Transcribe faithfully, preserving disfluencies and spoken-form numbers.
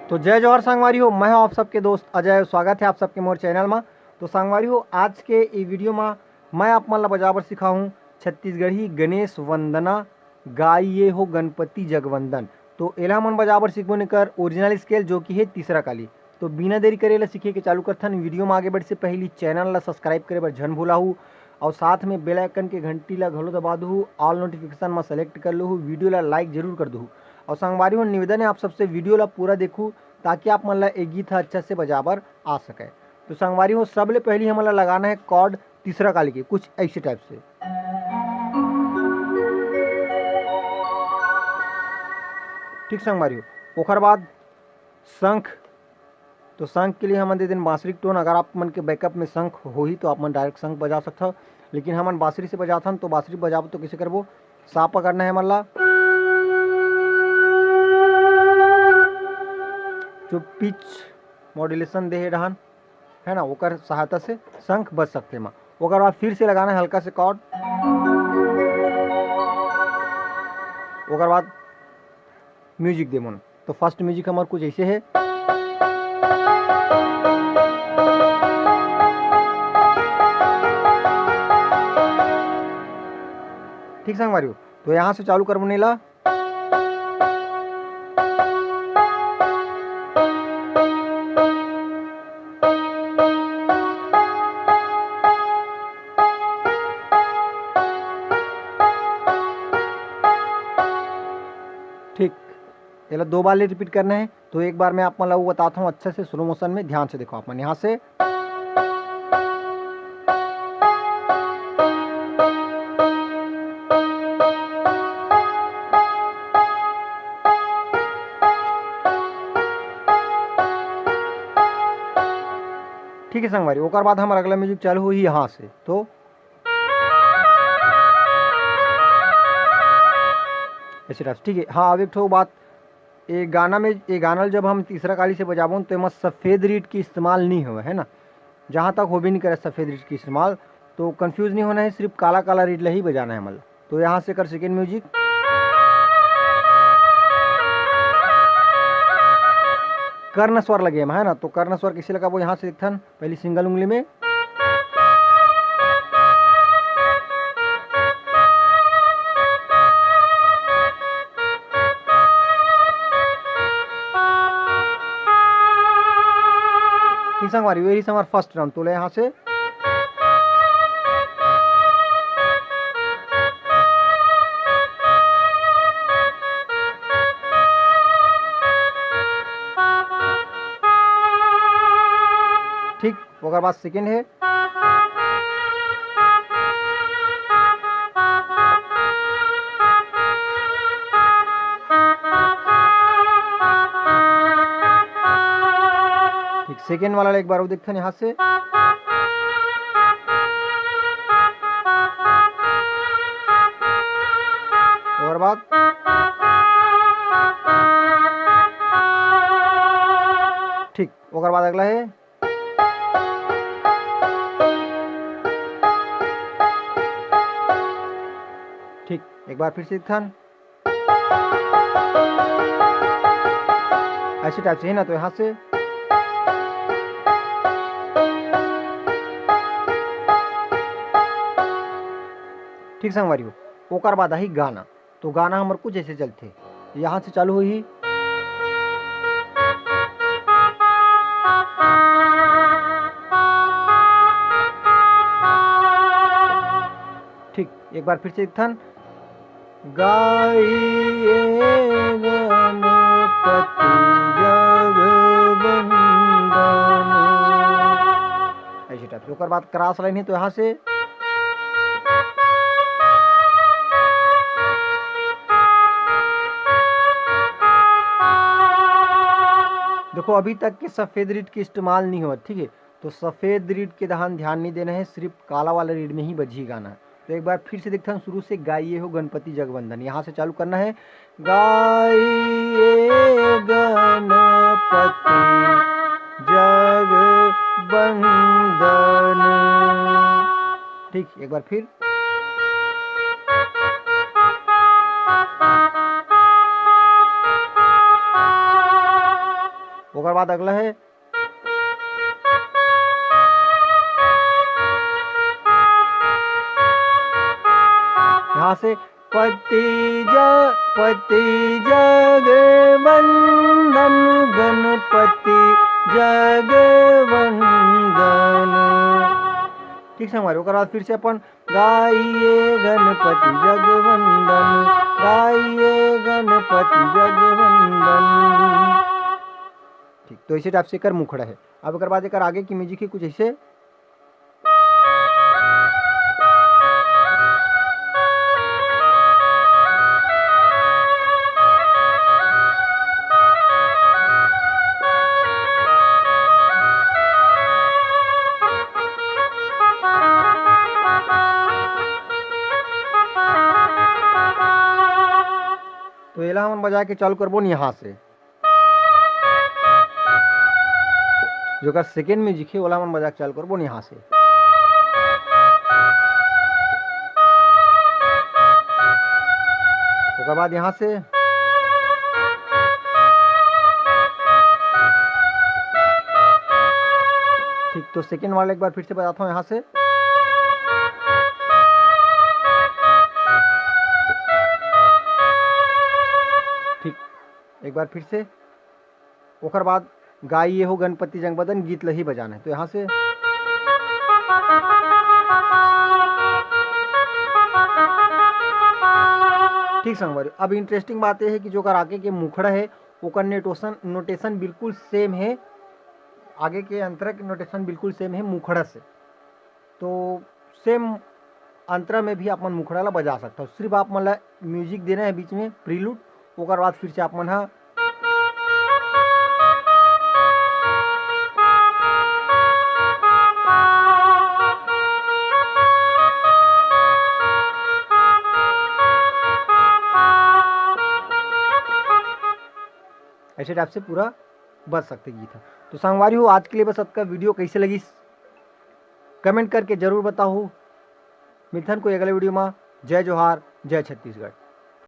तो जय जोहार संगवारी हो, मैं हूं आप सबके दोस्त अजय। स्वागत है आप सबके मोर चैनल मा। तो संगवारी हो, आज के ई वीडियो मा मैं आप मन ला बजाए बर सिखाहूं छत्तीसगढ़ी गणेश वंदना, गाइए हो गणपति जगवंदन। तो एला हमन बजाए बर सीखबो एकर ओरिजिनल स्केल, जो कि है तीसरा काली। तो बिना देरी करे ला सीखे के चालू करथन। वीडियो मा आगे बढ़े से पहली चैनल ला सब्सक्राइब करे बर झन भुलाहू, और साथ में बेल आइकन के घंटी ला घलो दबा दूहू, ऑल नोटिफिकेशन मा सेलेक्ट कर लूहू, वीडियो ला लाइक जरूर कर दूहू। और संगवारी हो, निवेदन है आप सबसे, वीडियो ला पूरा देखू, ताकि आप मन ला ये गीत ह अच्छा से बजाए बर आ सके। तो संगवारी हो, सबले पहली हमन ला लगाना है कॉर्ड तीसरा काली के, कुछ ऐसे टाइप से। ठीक संगवारी हो, ओकर बाद शंख। तो शंख के लिए हमन दे देन बांसुरी के टोन। अगर आप मन के बैकअप में शंख होही तो आप मन डायरेक्ट शंख बजा सकथव, लेकिन हमन बांसुरी से बजाथन। तो बांसुरी बजाबो तो कइसे करबो? सा पकड़ना है हमन ला, जो पिच मॉड्यूलेशन दे हे डहान, है ना, ओकर सहायता से शंख बज सकथे एमा। ओकर बाद फिर से लगाना है हल्का से कॉर्ड, ओकर बाद म्यूजिक देबो ना। तो फर्स्ट म्यूजिक हमार कुछ ऐसे है। ठीक संगवारी हो, तो यहाँ से चालू करबो एला। ठीक, एला दो बार ले रिपीट करना है। तो एक बार मैं आप मन ला वो बताता हूँ अच्छे से, स्लो मोशन में। ध्यान से देखो आप मन यहाँ से। ठीक है संगवारी, ओकर बाद हमर अगला म्यूजिक चालू होही यहाँ से। तो ऐसे टाइप से, ठीक है। हाँ, अब एक ठो बात, ये गाना में, ये गाना ल जब हम तीसरा काली से बजाबो तो एमा सफेद रीड के इस्तेमाल नहीं होवे, है ना, जहाँ तक होबे नहीं करे सफेद रीड के इस्तेमाल। तो कंफ्यूज नहीं होना है, सिर्फ काला काला रीड ला ही बजाना है हमला। तो यहाँ से कर सेकेंड म्यूजिक, कर्ण स्वर लगे एमा, है ना। तो कर्ण स्वर किसे लगाबो, यहाँ से देखथन पहली सिंगल उंगली में। ठीक संगवारी, वही हमार फर्स्ट राउंड। तो ले यहाँ से ठीक, ओकर बाद सेकेंड है। ठीक, सेकेंड वाला एक बार वो देखते हैं यहाँ से। ओकर बाद ठीक, ओकर बाद अगला है। ठीक, एक बार फिर से एक ठन ऐसे टाइप से है ना, तो यहाँ से ठीक संगवारी हो। ओकर बाद आही गाना। तो गाना हमर कुछ ऐसे चलथे, यहाँ से चालू होही। ठीक, एक बार फिर से एक ठन। गाइए गणपति जगवंदन। ऐसे टाइप से। ओकर बाद क्रॉस लाइन है, तो यहाँ से देखो, अभी तक के सफेद रीड के इस्तेमाल नहीं होवत, ठीक है। तो सफेद रीड के दहान ध्यान नहीं देना है, सिर्फ काला वाला रीड में ही बजही गाना। तो एक बार फिर से देखथन शुरू से, गाइए हो गणपति जगवंदन, यहाँ से चालू करना है। गाइए गणपति जगवंदन। ठीक, एक बार फिर। ओकर बाद अगला है, यहाँ से पति ज-, पति जगवंदन, गणपति जगवंदन। ठीक संगवारी, ओकर बाद फिर से अपन गाइए गणपति जगवंदन, गाइए गणपति जगवंदन। ठीक, तो इसे टाइप से एकर मुखड़ा है। अब एकर बाद एकर आगे की म्यूजिक है कुछ ऐसे। तो एला हमन बजा के चालू करबो न यहाँ से। जो का सेकेंड म्यूजिक है, ओला हमन बजा के चालू करबो न यहाँ से। ओकर बाद यहाँ से। ठीक, तो सेकेंड वाला एक बार फिर से बजाता हूँ यहाँ से। ठीक, एक बार फिर से। ओकर बाद गाइए हो गणपति जगवंदन गीत ल ही बजाना है। तो यहाँ से ठीक संगवारी, अब इंटरेस्टिंग बात यह है कि जो ओकर आगे के मुखड़ा है, ओकर नोटेशन, नोटेशन बिल्कुल सेम है, आगे के अंतरा के नोटेशन बिल्कुल सेम है मुखड़ा से। तो सेम अंतरा में भी आप मन मुखड़ा ला बजा सकता हो, सिर्फ आप मन ला म्यूजिक देना है बीच में प्रीलूड, ओकर बाद फिर से आप मन हा ऐसे टाइप से पूरा बज सकते गीत है। तो संगवारी हो, आज के लिए बस अतका। वीडियो कैसे लगिस, कमेंट करके जरूर बताओ। मिलथन कोई अगले वीडियो में। जय जोहार, जय छत्तीसगढ़।